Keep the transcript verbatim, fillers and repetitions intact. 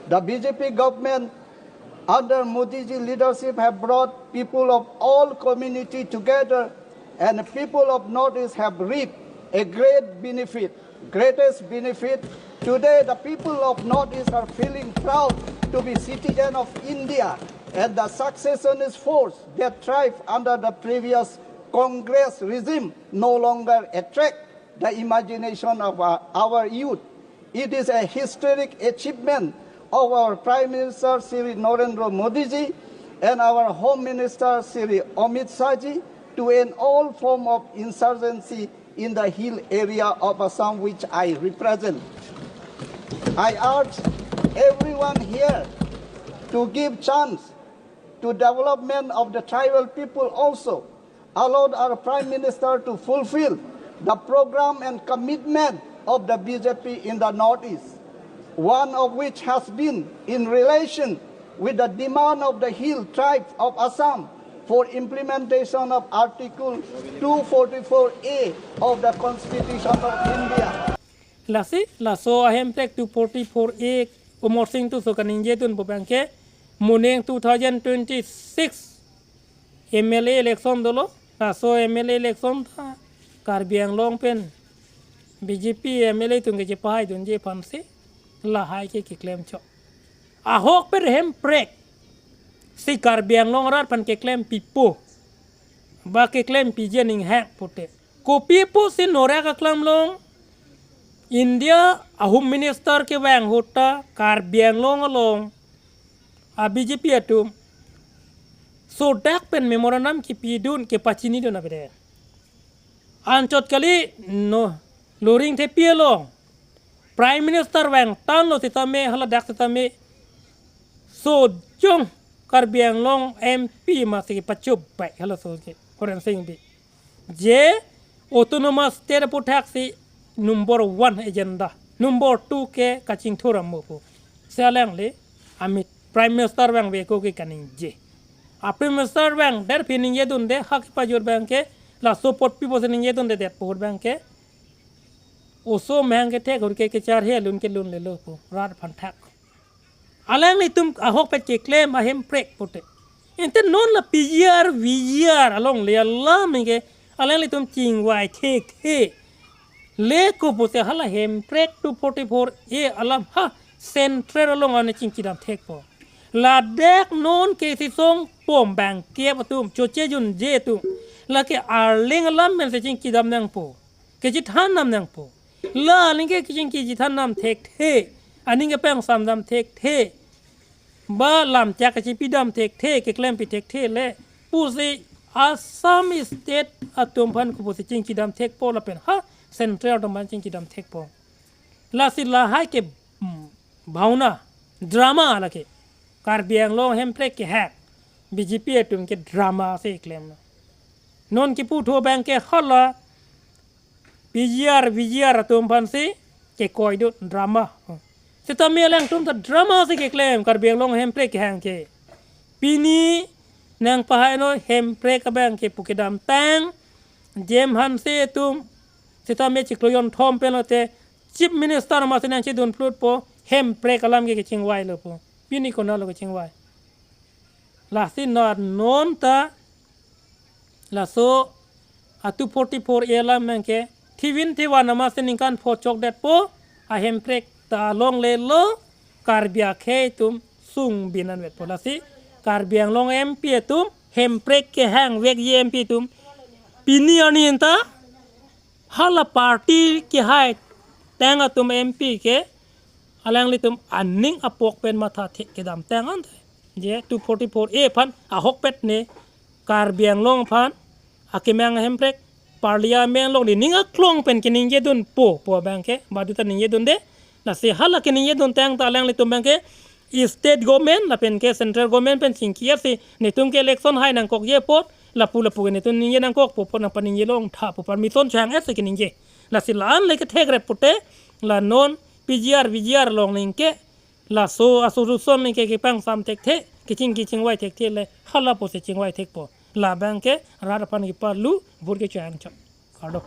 The B J P government under Modi ji leadership have brought people of all community together, and the people of Northeast have reaped a great benefit, greatest benefit. Today, the people of Northeast are feeling proud to be citizen of India, and the secessionist force that thrived under the previous Congress regime no longer attract the imagination of our, our youth. It is a historic achievement of our Prime Minister Shri Narendra Modi ji and our Home Minister Shri Amit Shah ji to end all form of insurgency in the hill area of Assam which I represent. I urge everyone here to give chance to development of the tribal people also. Allowed our Prime Minister to fulfill the program and commitment of the B J P in the Northeast, one of which has been in relation with the demand of the hill tribe of Assam for implementation of Article two forty-four A of the Constitution of India. Lasi, laso ahemprek two forty-four A Amarsing Tisso kaningjedunpo abangke, moning two thousand twenty-six M L A election dolo, laso M L A election ta Karbi Anglong pen B J P M L A atum kechepahaidunji aphansi lahai ke keklem chok. Ahokpet hemprek si Karbi Anglong arat aphan keklem pipo, ba keklem piji aning hek pute. Kopi pusi North East aklam along India a Home Minister kevang ahut ta Karbi Anglong along a B J P atum sodak pen memorandum kepidun, kepachinidun avedet. Anchot kali, no, Loringthepi along Prime Minister vangtanglo sitame, haladak sitame sojong Karbi Anglong M P masi kepachobei halaso ke, Horensing Bey. Je Autonomous State aputhaksi number one agenda, number two ke kachingthur amo pu. Si alangli Amit Prime Minister vangve ako ke kaningje. A Prime Minister vangdet aphi ningjedunde, ha kepajut abangke, laso apot pipo si ningjedundedetpo ahut abangke, oso amahang kethek ahut ke kecharhe alun kelun lelo pu, rat aphan thak. Alanglitum ahokpet keklem ahemprek pute. Ante non la P G R, V G R alongle alam ke alanglitum chingvai thekthe. Le ko pute hala hemprek two forty-four A alam ha Central along ane chingchidam thekpo. Ladak non ke sisong pom bangkep atum, choche junje atum, lake arleng alam pen si chingchidam nangpo, kechithan nam nangpo. La aning ke keching kechithan nam thekthe, aning kepangsam dam thekthe, ba lamchak kechipi dam thekthe, keklempi thekthe le pusi Assam State atum aphan ko pusi chingchidam thekpo lapen ha Central atum aphan chingchidam thekpo. Lasi lahai ke, hmm, bhauna, drama lake. Karbi Anglong hemprek kehang, B J P atum ke drama si klem. Non kipu tho abangke hala P G R, V G R atum aphansi kekoidun drama. Sitame alangtum ta drama si keklem Karbi Anglong hemprek kehang ke. Pini nangpahai non hemprek abangke pu kedamtang J M Hanse atum sitame chiklo jonthom pen lote Chief Minister masi nangchedun plutpo, hemprek alam ke kechingvailo pu. Pini konatlo kechingvai? Lasi na non ta laso a two forty-four A alam abangke thivin thivan masi ningkan pho chokdetpo, ahemprek ta longlelo, Karbi akhei atum sungbin anvetpo. Lasi Karbi Anglong M P atum, hemprek kehang vekji M P atum, pini arni anta hala party kehai tang atum M P ke alanglitum aning apok pen matha thek kedamtang ante. Je two forty-four A aphan ahokpet ne Karbi Anglong aphan akemang hemprek Parliament along nening aklong pen keningjedunpo pu abangke, baduta ningjedunde. Lasi hala keningjeduntang ta alanglitum abangke State government lapen ke Central government pen chingki-etsi netum ke election hai nangkokji apot, lapu lapu ke netum ningje nangkokpo pu nangpaningje longthapo, permission chehang-etsi keningje. Lasi la-an le kethekrep pute, la non P G R V G R along ningke, laso a solution ningke kepangsam thekthe, keching kechingvai thekthe le hala pusi chingvai thekpo. Labangke rat aphan kipalu, vote kechang chok. Kardom.